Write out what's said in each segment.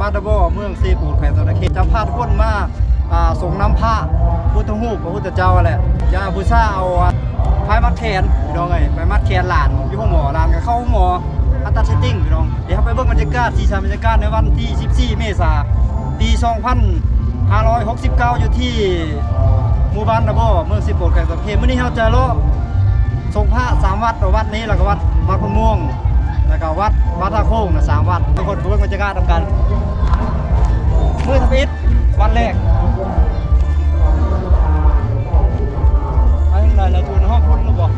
ວັດດາບໍ່ ເມືອງເຊໂປດ ແຂວງສະຫວັນນະເຂດ ຈະພາທຸກຄົນມາ ອ່າ ສົ່ງນຳພະພຸດທະຮູບ ພະພຸດທະເຈົ້າຫັ້ນແຫຼະ ຢາກບູຊາເອົາ ອ່າ ໄຟມັດແຂນ ພີ່ນ້ອງເອີຍ ໄຟມັດແຂນຫຼານຢູ່ໂຮງໝໍ ຫຼານກໍເຂົ້າໂຮງໝໍ ຜ່າຕັດສະຕິງ ພີ່ນ້ອງ. ດຽວເຮົາໄປເບິ່ງບັນຍາກາດ ສີສັນບັນຍາກາດໃນວັນທີສິບສີ່ ເມສາ ປີສອງພັນຫ້າຮ້ອຍຫົກສິບເກົ້າ ຢູ່ທີ່ໝູ່ບ້ານດາບໍ່ ເມືອງເຊໂປດ ແຂວງສະຫວັນນະເຂດ. ມື້ນີ້ເຮົາຈະເລາະ ສົ່ງພະສາມວັດ ວັດນີ້ ແລ້ວກໍວັດບາງຄົນມ່ວງ ແລ້ວກໍວັດ ວັດທ່າໂຄ້ງນະ ສາມວັດ. ທຸກຄົນໄປເບິ່ງບັນຍາກາດນຳກັນ. ມື້ທຳອິດ ວັນແລກ ມາເຖິງໃດແລ້ວ? ຢູ່ໃນຫ້ອງຄົນຫຼືບໍ່?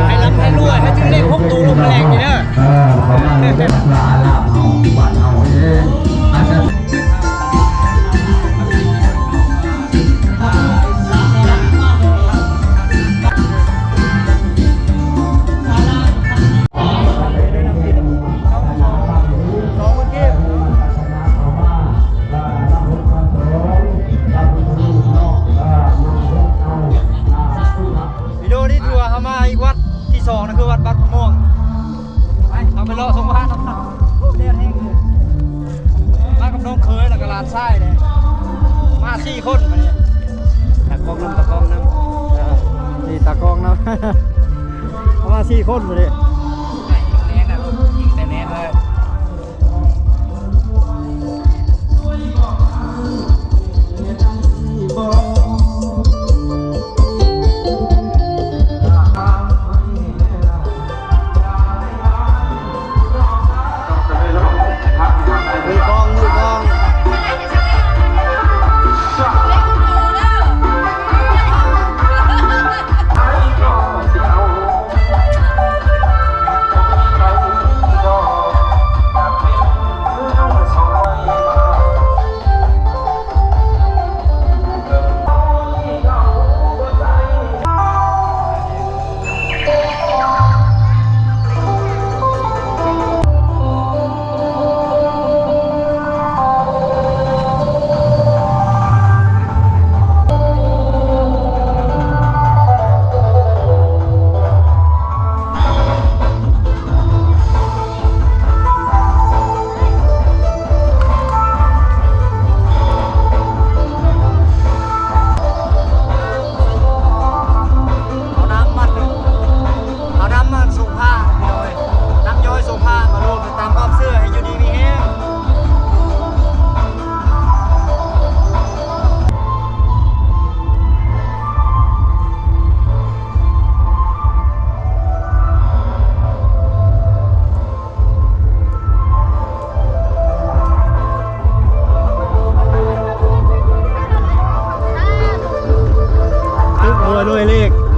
ໃຫ້ລ່ຳໃຫ້ລວຍ ໃຫ້ຖືກເລກຫົກໂຕລົງມາແລງນີ້ເດີ. ເອີ ປະມານນັ້ນແຫຼະ ລາວເຮົາ ບ້ານເຮົາເດ້ ອາດຈະ ວິດີໂອນີ້ຖືວ່າເຮົາມາອີກວັດທີສອງນະ ຄືວັດບາງຄົນມ່ວງ. ໄປ ເຮົາໄປເລາະຊົມພະນຳກັນ. ໂອ້ ແດດແຮງເລີຍ. ມາກັບນ້ອງເຂີຍ ແລ້ວກໍຫຼານຊາຍເດ້. ມາສີ່ຄົນມື້ນີ້. ຕາກ້ອງນຳ ຕາກ້ອງນຳ. ເອີ ນີ້ຕາກ້ອງນຳ. ເຮົາມາສີ່ຄົນມື້ນີ້. ແນ່ນອນ ຍິງແຕ່ແນ່ນເລີຍ. ມືກອງ ມືກອງ.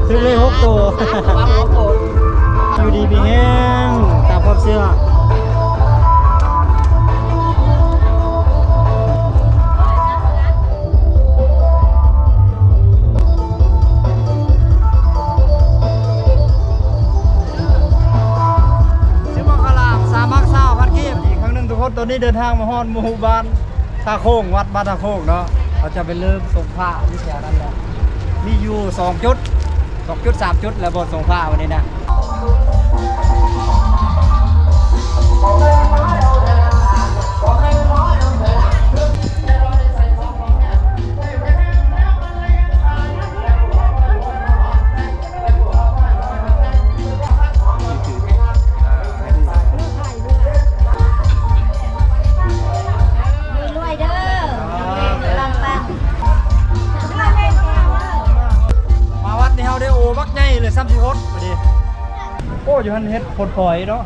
ຖືກເລກຫົກໂຕ ຢູ່ດີມີແຮງຕາມຄວາມເຊື່ອ. ຊື່ໝໍຂາວຫຼາມ ສາມພັນຊາວພັນກີບ. ອີກຄັ້ງໜຶ່ງທຸກຄົນ ຕອນນີ້ເດີນທາງມາຮອດໝູ່ບ້ານທ່າໂຄ້ງ ວັດບ້ານທ່າໂຄ້ງເນາະ. ເຮົາຈະໄປເລີ່ມສົ່ງພະຢູ່ແຖວນັ້ນແຫຼະ. ມີຢູ່ສອງຈຸດ ສອງຈຸດ ສາມຈຸດ ແລ້ວບ່ອນສົ່ງພະວັນນີ້ນະ. ລວຍໆເດີ ປັງໆ. ມາວັດນີ້ເຮົາໄດ້ໂອບັກໃຫຍ່ເລີຍ ຊ້ຳຊິຫົດບາດນີ້. ໂອ້ ຢູ່ຫັ້ນເຮັດຜົນພອຍເນາະ.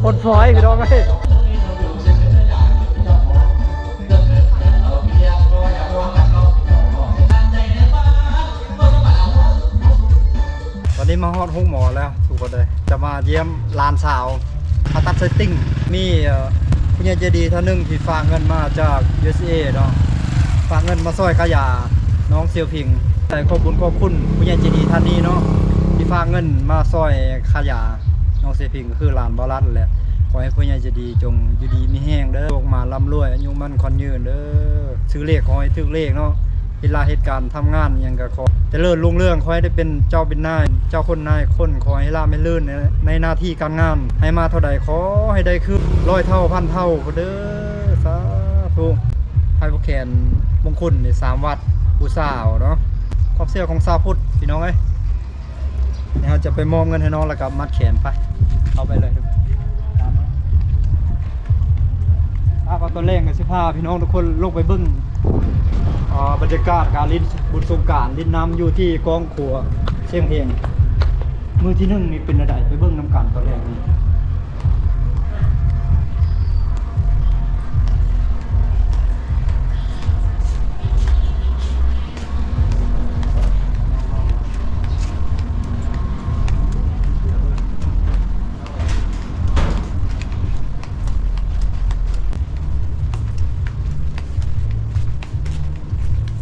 ຄົນຟອຍ ພີ່ນ້ອງເອີຍ. ຕອນນີ້ມາຮອດໂຮງໝໍແລ້ວທຸກຄົນເອີຍ ຈະມາຢ້ຽມຫຼານສາວຜ່າຕັດໄສ້ຕິ່ງ. ມີ ເອີ ຜູ້ໃຫຍ່ໃຈດີທ່ານໜຶ່ງທີ່ຝາກເງິນມາຈາກ ຢູເອສເອ ເນາະ ຝາກເງິນມາຊ່ອຍຄ່າຢານ້ອງເຊວຜິງ. ໃຫ້ຂອບບຸນຂອບຄຸນຜູ້ໃຫຍ່ໃຈດີທ່ານນີ້ເນາະ ທີ່ຝາກເງິນມາຊ່ອຍຄ່າຢານ້ອງເຊວຜິງ ກໍຄືຫຼານບ່າວລັດແຫຼະ. ຂໍໃຫ້ຜູ້ໃຫຍ່ໃຈດີຈົ່ງຢູ່ດີມີແຮງເດີ ໂຊກໝານລ່ຳລວຍ ອາຍຸໝັ້ນຂວັນຍືນເດີ. ຖືກເລກ ຂໍໃຫ້ຖືກເລກເນາະ ເຮັດລາເຮັດການ ທຳງານອີ່ຫຍັງກໍຂໍຈະເລີນຮຸ່ງເຮືອງ ຂໍໃຫ້ໄດ້ເປັນເຈົ້າເປັນນາຍ ເຈົ້າຄົນນາຍຄົນ ຂໍໃຫ້ລາບໃຫ້ລື່ນໃນ ໃນໜ້າທີ່ການງານ ໃຫ້ມາເທົ່າໃດຂໍໃຫ້ໄດ້ຄືນຮ້ອຍເທົ່າພັນເທົ່າພຸ້ນເດີ ສາທຸ. ໃຫ້ຜູ້ແຂນມົງຄຸນນີ້ ສາມວັດບູຊາເອົາເນາະ ຄວາມເຊື່ອຂອງຊາວພຸດ ພີ່ນ້ອງເອີຍ. ດຽວເຮົາຈະໄປມອບເງິນໃຫ້ນ້ອງ ແລ້ວກໍມັດແຂນໄປ ເຂົ້າໄປເລີຍ ຕາມມາ. ອ່າ ຕອນແລກກໍຊິພາພີ່ນ້ອງທຸກຄົນລົງໄປເບິ່ງ ອ່າ ບັນຍາກາດການຫຼິ້ນບຸນສົງການ ຫຼິ້ນນ້ຳຢູ່ທີ່ກອງຂົວຊຽງເຮງ ມື້ທີໜຶ່ງນີ້ເປັນແນວໃດ ໄປເບິ່ງນຳກັນຕອນແລກນີ້.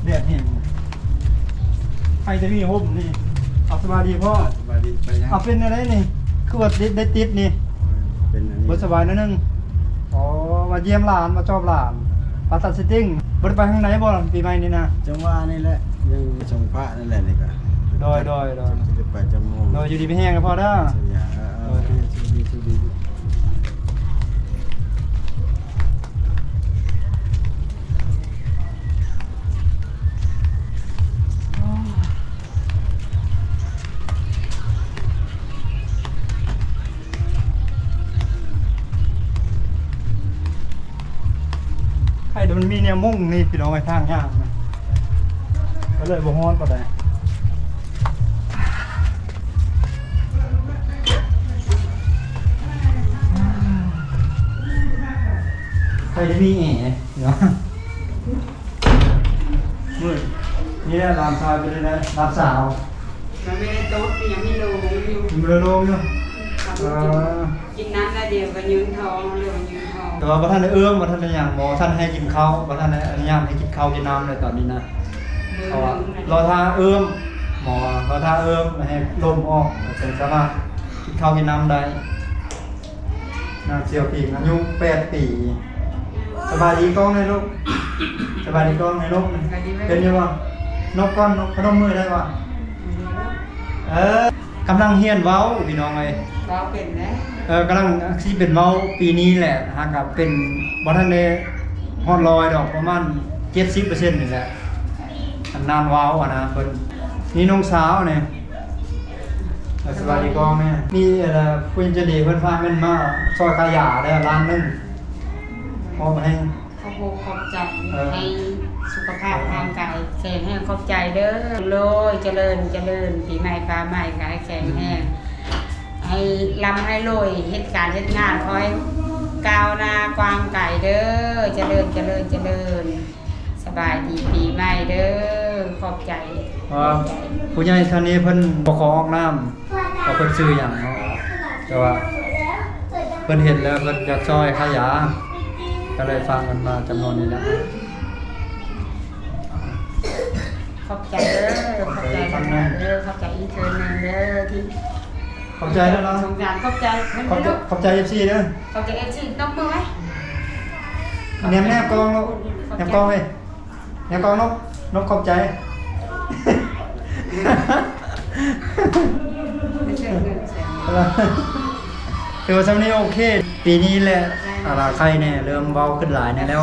ແດດແຮງ ໃຫ້ແຕ່ມີຮົ່ມນີ້. ເອົາ ສະບາຍດີພໍ່. ສະບາຍດີ ໄປຍັງ? ເອົາ ເປັນແນວໃດນີ້ ຄືວ່າຕິດ ໄດ້ຕິດນີ້? ເປັນອັນນີ້ ບໍ່ສະບາຍໜ້ອຍໜຶ່ງ. ອໍ ມາຢ້ຽມຫຼານ ມາຈອບຫຼານ ພາຕັດໄສ້ຕິ່ງ. ບໍ່ໄດ້ໄປທາງໃດບໍ່ປີໃໝ່ນີ້ນະ? ຈັງຫວະນີ້ແຫຼະ ຍັງສົ່ງພະນັ້ນແຫຼະນີ້ກະ. ໂດຍ ໂດຍ ໂດຍ ຈະໄປຈັກໂມງ? ໂດຍ ຢູ່ດີມີແຮງເດີພໍ່ເດີ. ໂດຍ ໂຊກດີ ໂຊກດີ. ໃຜມັນມີແນວມຸງນີ້ພີ່ນ້ອງເອີຍ ທາງຍ່າງນະ ກໍເລີຍບໍ່ຮ້ອນປານໃດ. ໃຜໄດ້ມີແອເນາະ. ມື້ນີ້ແຫຼະ ຫຼານຊາຍເປັນຈັ່ງໃດ? ຫຼານສາວ ມັນບໍ່ໄດ້ຕົກ ຍັງມີໂລງຢູ່ ຍັງມີໂລງຢູ່. ເອີ ກິນນ້ຳແລ້ວດຽວກໍຍືນທ້ອງ ດຽວກໍຍືນທ້ອງ. ແຕ່ວ່າບໍ່ທັນໄດ້ເອື້ອມ ບໍ່ທັນໄດ້ຫຍັງ ບໍ່ທັນໃຫ້ກິນເຂົ້າ ບໍ່ທັນໄດ້ອະນຸຍາດໃຫ້ກິນເຂົ້າກິນນ້ຳເລີຍຕອນນີ້ນະ. ເອີ ເພາະວ່າລໍຖ້າເອື້ອມ ໝໍເຂົາຖ້າເອີ້ມໃຫ້ລົມອອກ ແລ້ວຈຶ່ງສາມາດກິນເຂົ້າກິນນ້ຳໄດ້. ນາງສຽວຜິງ ອາຍຸແປດປີ. ສະບາຍດີກ້ອງແດ່ລູກ ສະບາຍດີກ້ອງແດ່ລູກ. ສະບາຍດີແມ່. ເປັນຢູ່ບໍ່? ນົບກ່ອນ ນົບ ພະນົມມືໄດ້ບໍ່? ເອີ ກຳລັງຮຽນເວົ້າພີ່ນ້ອງເອີຍ. ເວົ້າເປັນແລ້ວ. ເອີ ກຳລັງຊິເປັນເວົ້າປີນີ້ແຫຼະ ຫາກະເປັນ ບໍ່ທັນໄດ້ຮອດຮ້ອຍດອກ ປະມານເຈັດສິບເປີເຊັນນີ້ແຫຼະ ອັນນານເວົ້າຫັ້ນນະເພິ່ນ. ນີ້ນ້ອງສາວນີ້. ເອີ ສະບາຍດີກ້ອງແດ່. ມີ ເອີ ຜູ້ໃຈດີເພິ່ນຝາກເງິນມາຊ່ອຍຄ່າຢາເດີ ລ້ານໜຶ່ງ ມອບໃຫ້. ຂອບອົກຂອບໃຈ. ເອີ ໃຫ້ສຸຂະພາບ ເອີ ຮ່າງກາຍແຂງແຮງ. ຂອບໃຈເດີ. ໂລຍ ຈະເລີນ ຈະເລີນ ປີໃໝ່ຟ້າໃໝ່ ກາຍແຂງແຮງ ໃຫ້ລ່ຳໃຫ້ລວຍ ເຮັດການເຮັດງານ ຂໍໃຫ້ກ້າວໜ້າກວ້າງໄກເດີ. ຈະເລີນ ຈະເລີນ ຈະເລີນ. ສະບາຍດີປີໃໝ່ເດີ. ຂອບໃຈ. ເອີ ຂອບໃຈ. ຜູ້ໃຫຍ່ທ່ານນີ້ເພິ່ນບໍ່ຂໍອອກນາມວ່າເພິ່ນຊື່ຫຍັງເນາະ ແຕ່ວ່າເພິ່ນເຫັນແລ້ວເພິ່ນຢາກຊ່ອຍຄ່າຢາ ກໍເລີຍຝາກເງິນມາຈຳນວນນີ້ແຫຼະ. ຂອບໃຈເດີ. ຂອບໃຈຫຼາຍໆເດີ. ຂອບໃຈອີກເທື່ອໜຶ່ງເດີ ທີ່ ຂອບໃຈເດີເນາະ. ສົງສານ. ຂອບໃຈ. ຂອບໃຈ ຂອບໃຈເອັຟຊີເດີ. ຂອບໃຈເອັຟຊີ. ຕົບມືໄວ້. ແນມ ແນມກ້ອງລູກ. ແນມກ້ອງເວີຍ. ແນມກ້ອງນົບ ນົບຂອບໃຈ. ຖືວ່າຊ່ຳນີ້ໂອເຄ. ປີນີ້ແຫຼະ ອາ ລາໄຄແດ່ ເລີ່ມເວົ້າຂຶ້ນຫຼາຍແດ່ແລ້ວ.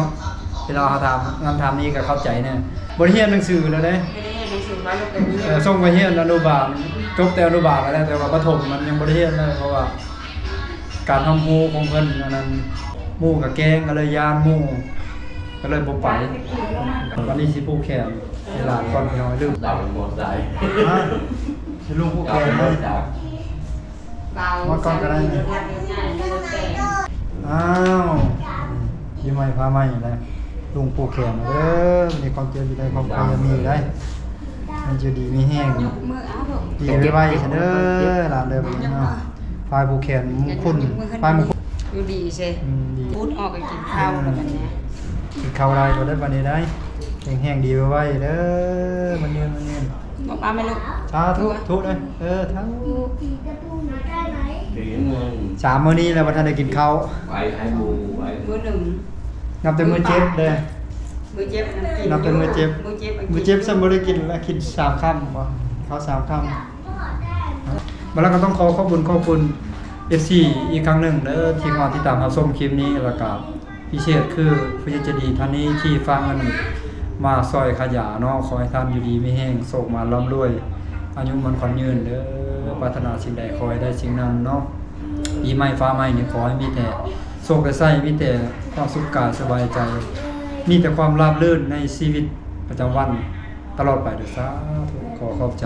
ເວລາເຮົາຖາມນັ້ນຖາມນີ້ກໍເຂົ້າໃຈແດ່. ບໍ່ໄດ້ຮຽນໜັງສືແລ້ວເດ້. ບໍ່ໄດ້ຮຽນໜັງສືມາຕັ້ງແຕ່ ເອີ ສົ່ງໄປຮຽນອະນຸບານ ຈົບແຕ່ອະນຸບານແລ້ວ ແຕ່ວ່າປະຖົມມັນຍັງບໍ່ໄດ້ຮຽນເລີຍ ເພາະວ່າການຮັບຮູ້ຂອງເພິ່ນອັນນັ້ນ ໝູ່ກໍແກ້ງ ກໍເລີຍຢ້ານໝູ່ ກໍເລີຍບໍ່ໄປ. ວັນນີ້ຊິຜູກແຂນໃຫ້ຫຼານກ່ອນ ພີ່ນ້ອງ. ລືມ ເບົາບໍ່ໄດ້. ຮະ? ຊິລຸງຜູກແຂນໃຫ້. ເບົາ ມາກ່ອນກໍໄດ້ນີ້. ອ້າວ ປີໃໝ່ຟ້າໃໝ່ແລ້ວ ລຸງຜູກແຂນເດີ. ມີຄວາມເຈັບຢູ່ໃດ ຄວາມໄຄຢ່າມີໄດ໋. ມັນຢູ່ດີມີແຮງ ດີໄວໆເດີຫຼານເດີ. ເນາະ ຝາກຜູກແຂນມຸງຄຸນ ຝາກມຸງຄຸນ ຢູ່ດີເຊ. ອືມ ດີ. ປູດອອກກໍກິນເຂົ້າແລ້ວບັດນີ້ ກິນເຂົ້າໄດ້ກໍໄດ້ບັດນີ້ໄດ໋. ແຂງແຮງດີໄວໆເດີ ມັນຍືນ ມັນຍືນ. ບອກວ່າແມ່ລູກ ສາທຸ ທຸເດີ. ເອີ ສາທຸ. ສາມມື້ນີ້ແລ້ວບໍ່ທັນໄດ້ກິນເຂົ້າ. ໄວ້ໃຫ້ໝູ່ໄວ້ ມື້ໜຶ່ງ ນັບແຕ່ມື້ເຈັບເດີ. ມື້ເຈັບ ນັບແຕ່ມື້ເຈັບ ມື້ເຈັບ ມື້ເຈັບຊ້ຳບໍ່ໄດ້ກິນ ແລ້ວກິນສາມຄ່ຳບໍ່ ເຂົ້າສາມຄ່ຳ. ບັດນີ້ກໍຕ້ອງຂໍຂອບຄຸນ ຂອບຄຸນເອັຟຊີອີກຄັ້ງໜຶ່ງເດີ ທີ່ມາຕິດຕາມຮັບຊົມຄລິບນີ້ ແລ້ວກໍ ພິເສດຄືຜູ້ໃຫຍ່ໃຈດີທ່ານນີ້ທີ່ຝາກເງິນມາຊ່ອຍຄ່າຢາເນາະ. ຂໍໃຫ້ທ່ານຢູ່ດີມີແຮງ ໂຊກໝານລ່ຳລວຍ ອາຍຸໝັ້ນຂວັນຍືນເດີ. ປາດຖະໜາສິ່ງໃດຂໍໃຫ້ໄດ້ສິ່ງນັ້ນເນາະ. ປີໃໝ່ຟ້າໃໝ່ນີ້ຂໍໃຫ້ມີແຕ່ໂຊກແຕ່ໄຊ ມີແຕ່ຄວາມສຸກກາຍສະບາຍໃຈ ມີແຕ່ຄວາມລາບລື່ນໃນຊີວິດປະຈຳວັນຕະຫຼອດໄປເດີ. ສາທຸ ຂໍຂອບໃຈ.